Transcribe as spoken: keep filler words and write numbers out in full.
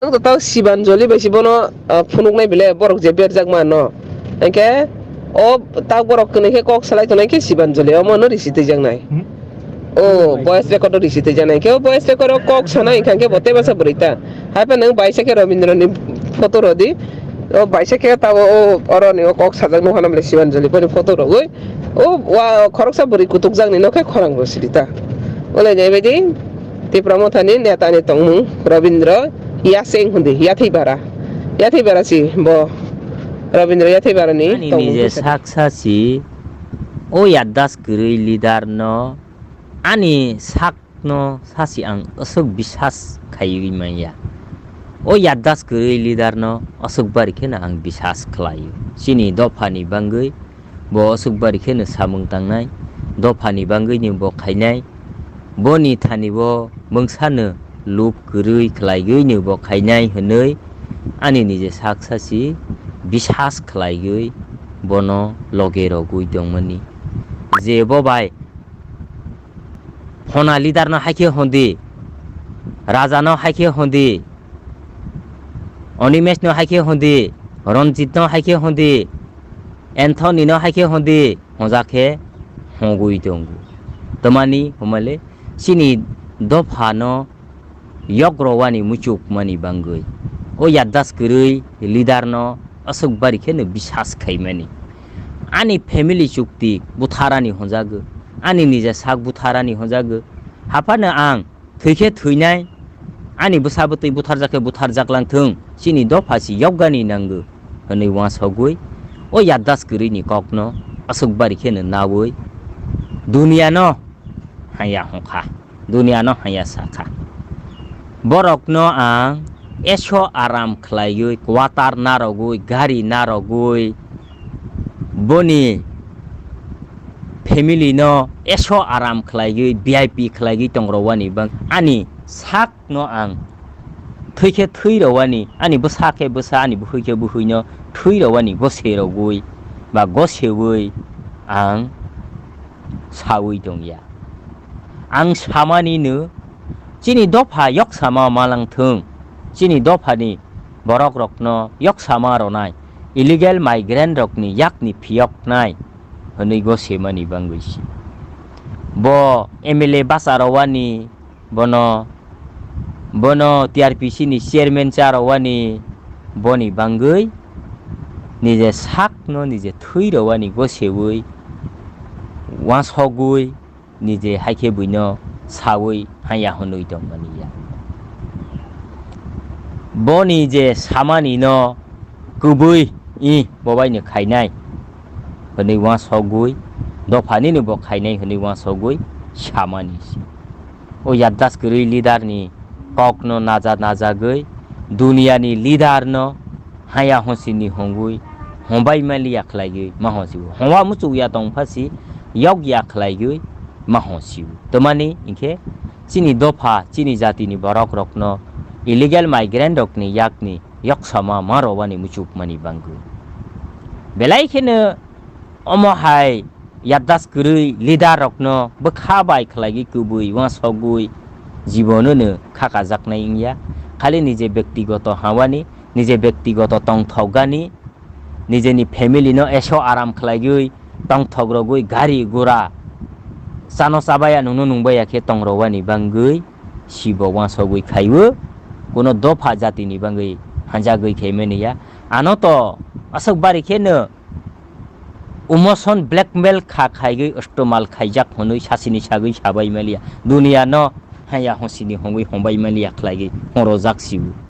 Nwng to tao Sibanjali bai se bono, ah, phunuknai bile borok je berjak mano. Hwnkhe o tak borok kwnwi khe kok salai tongnai khe Sibanjali omo no risi twijaknai. Hmm. O voice record o risi twijaknai. Khe o voice record o kok sanai hwnkha khe bo tei masa bwrwi ta. Haipha nwng baisa khe Robindra ni photo rodi. O baisa khe tao o oro ni o kok sajak nukha na bile Sibanjali boni photo rogwi. O wa khoroksa bwrwi kutukjak ni no khe khorang bo siri ta. Olai jai bai di. Tipra Motha ni neta ni tongmung Robindra Yaseng hundi, Yathei Bara. Yathei Bara si bo Robindra Yathei Bara ni ani tongmung nije kisa. Saksa si o yaddas kwrwi leader no ani sak no sasi ang aswk bisas khaiwi manya. O yaddas kwrwi leader no aswk bari kheno ang bisas khlaio. Chini dopha ni bangwi bo aswk bari kheno samung tangnai, dopha ni bangwi ni bo khainai, boni thani bo mungsa no lup kwrwi khlaigwi ni bo khainai hwnwi ani nije sak sasi bisas khlaigwi bono loge rogwi tongmani. Je bo bai Phona leader no hai khe hondi, Raja no hai khe hondi, Animesh no hai khe hondi, Ranjit no hai khe hondi, Anthony no hai khe hondi, honjak khe hongwi tongo. Tamani homale chini dopha no yok rowani muchuk mani bangwi. O yaddas kwrwi leader no aswk bari kheno bisas khaimani. Ani family chukti butharani honjago, ani nija sak butharani honjago. Haphano ang thwikhe thwinai, ani bwsa bwtwi butharjak khe butharjak lang thung, chini dopha si yokgani nango, hwnwi uansugwi o yaddas kwrwini kokno aswk bari kheno naui duniano haya hongkha. Duniano haya sakha. Borokno ang eso aram khlaiwi, quarter narogwi, gari narogwi, boni family no eso aram khlaiwi, V I P khlaiwi tongrowani bang ani sak no ang thwikhe thwi rowani, ani bwsa khe bwsa, ani buhui khe buhui no thwi rowani gose rogwi ba gosewi ang sawi tongya. Ang samani no, chini dopha yok sama malang thung, chini dophani borok rokno yok sama ronai, illegal migrant rokni yakni phiyoknai hwnwi gosemani bangwi si. Bo M L A basa rowani, bono, bono T R P C ni chairman cha rowani, boni bangwi nije sakno nije thwi rowani gosewi uansugwi nije hai khe buino sawi haya hwnwi tongmani ya. Boni je samani no kubui i bobaino khainai hwnwi uansugwi, dophani no bo khainai hwnwi uansugwi samani si. O yaddas kwrwi leader ni kok no naja najagwi duniya ni leader no haya honsini hongwi hombai maliya khlaigwi ma honsiwo. Hongwa muchukya tongpha si yokya khlaigwi ma honsiwo. Tamani hinkhe chini dopha, chini jatini borok rokno, illegal migrant rokni yakni yoksama ma rowani muchukmani bangwi. Belai kheno omo hai yaddas kwrwi leader rokno bwkha bai khlaigwi kubui uansugwi jibono no khakajaknai wngya. Khali nije bektigoto hawani, nije bektigoto tongthokgani, nijeni family no eso aram khlaigwi tongthok rogwi gari gura chano chabaya nungno nungbaya khe tongrowani bangwi sibo uansugwi khaiwi kuno dopha jatini bangwi hanjagwi khaimani ya. Ano to aswk bari kheno emotion blackmail kha khaigwi istemal khaijak hwnwi sasini sagwi sabai maliya. Duniya no haya honsini hongwi hombai maliya khlaigwi hongrojak sibo.